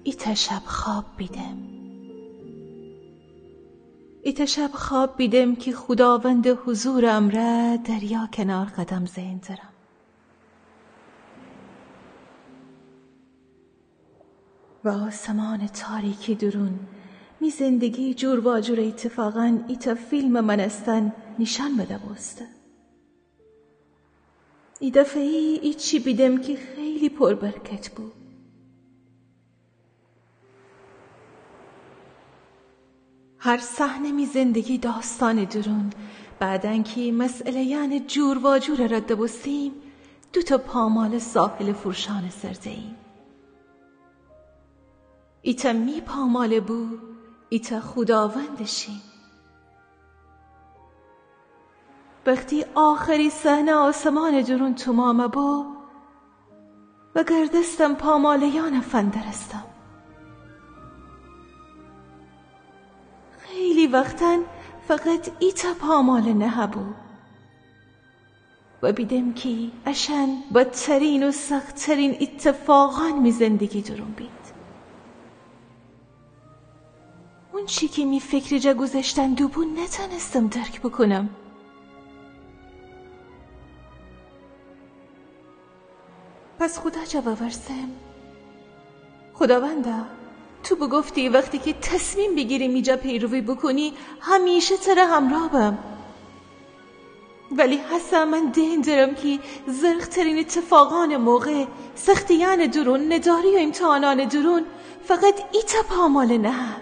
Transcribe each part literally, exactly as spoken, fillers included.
ایتأ شب خوأب بیدم. ایتأ شب خوأب بیدم کی خوداوندٚ حضورٚ امرأ دریا کنار قدم زئن درم. و آسمانٚ تاریکی دورون، می زندگی جور واجور ایتفاقاً ایتأ فیلمٚ مأنستن نیشأن بده بوسته. ای دفعه‌یی ایچی بیدم کی خیلی پربرکت بو. هر صحنه می زندگی داستانٚ دورون، بعداً کی مسئله‌یأنٚ جور واجور رد بوستیم، دوتأ پاماله ساحلٚ فورشانٚ سر زئیم. ایتأ می پاماله بو، ایتأ خوداوندٚ شین. وختی آخری صحنه آسمانٚ دورون تومامه بو، وگردستم پاماله‌یأنه فندرستم. خیلی وختاً فقط ایتأ پاماله نهه‌بو. و بیدم کی اشأن بدترین و سختترین ایتفاقأن می زندگی دورون بید. اونچی کی می فکرٚ جا گوذشتن دوبو نتأنستم درک بوکونم. پس خودا جا وورسم، خوداوندا، تو بوگفتی وختی کی تصمیم بیگیری می جا پیروی بوکونی، همیشه تره همرأ بم. ولی هسه من دئن درم کی زرخترین ایتفاقأنٚ موقع، سختیأنٚ دورون، نداری و ایمتحانأنٚ دورون، فقط ایتأ پاماله نهه.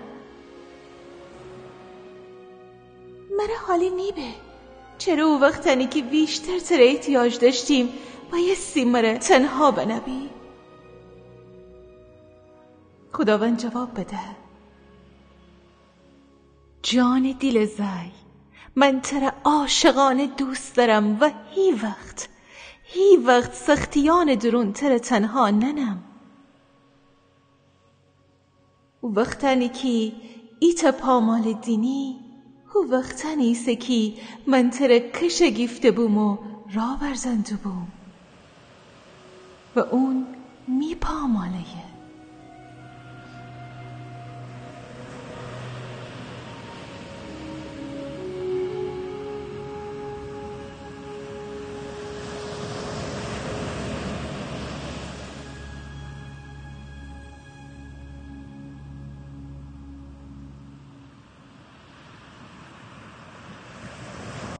مره حالی نیبه. چره او وختأنی کی ویشتر تره احتیاج دأشتیم، بأیستی مره تنها بنه‌بی؟ خوداوند جواب بده: جانٚ دیلٚ زأی، من تره عاشقأنه دوست دأرم و هیوخت، هیوخت سختیأنٚ دورون تره تنها ننم. او وختأنی کی ایتأ پاماله دینی، هو وختأنی ایسه کی من تره کشه گیفته‌بوم و راه ورزنده‌بوم. و اون می پاماله‌یه.